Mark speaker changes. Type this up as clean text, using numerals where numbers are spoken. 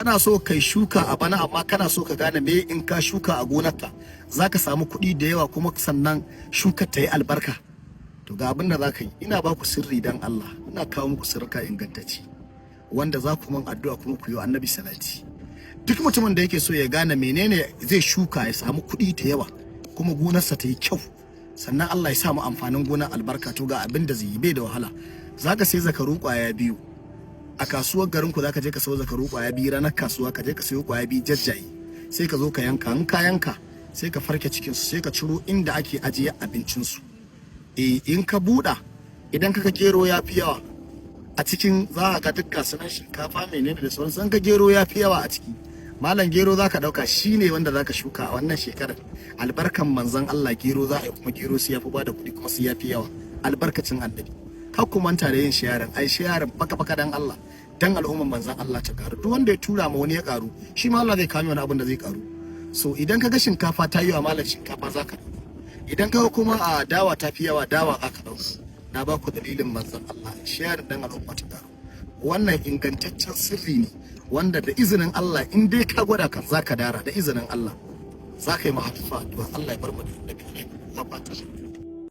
Speaker 1: Kana so kai shuka a bana, amma kana so ka gane me in ka shuka a gonarka zaka samu kuɗi da yawa, kuma sannan shukar ta yi albarka. To, ga abin da zaka yi. Ina ba ku sirri dan Allah, ina kawo muku sirrika ingantacce wanda za ku man addu'a kuma ku yi wa Annabi salati. Duk mutumin da yake so ya gane menene zai shuka ya samu kuɗi da yawa, kuma gonarsa ta yi kyau, sannan Allah ya sa mu amfanin gonar albarka, to ga abin da zai yi, bai da wahala. Zaka sai zakaru kwaya biyu a kasuwar garin ku. Zaka je ka sayo zakaru kwaya biyu ranar kasuwa, ka je ka sayo kwaya biyu jajjaye, sai ka zo ka yanka. In ka yanka, sai ka farke cikin su, sai ka ciro inda ake ajiye abincin su. Eh, in ka buɗa, idan kaga gero ya fi yawa a cikin, za ka ga duk gasunan shinkafa, menene da sauransu. In ka gero ya fi yawa a ciki, malam, gero za ka ɗauka, shine wanda za ka shuka a wannan shekarar. Albarkan Manzon Allah, gero za a yi, kuma gero sai ya fi bada kuɗi, kuma sai ya fi yawa. Albarkacin Annabi, kar ku manta da yin sharing. Ai sharing faka faka dan Allah, dan al'umman Manzon Allah ta karu. Duk wanda ya tura ma wani ya karu, shi ma Allah zai kawo wani abin da zai karu. So idan ka ga shinkafa ta yi wa, malam, shinkafa za ka ɗauka. Idan ka ga kuma a dawa ta fi yawa, dawa za ka ɗauka. Na ba ku dalilin Manzon Allah, sharing dan al'umma ta karu. Wannan ingantaccen sirri ne wanda da izinin Allah, in dai ka gwada kan zaka dara, da izinin Allah za ka yi mahaifa addu'a. Allah ya bar mu da Annabi.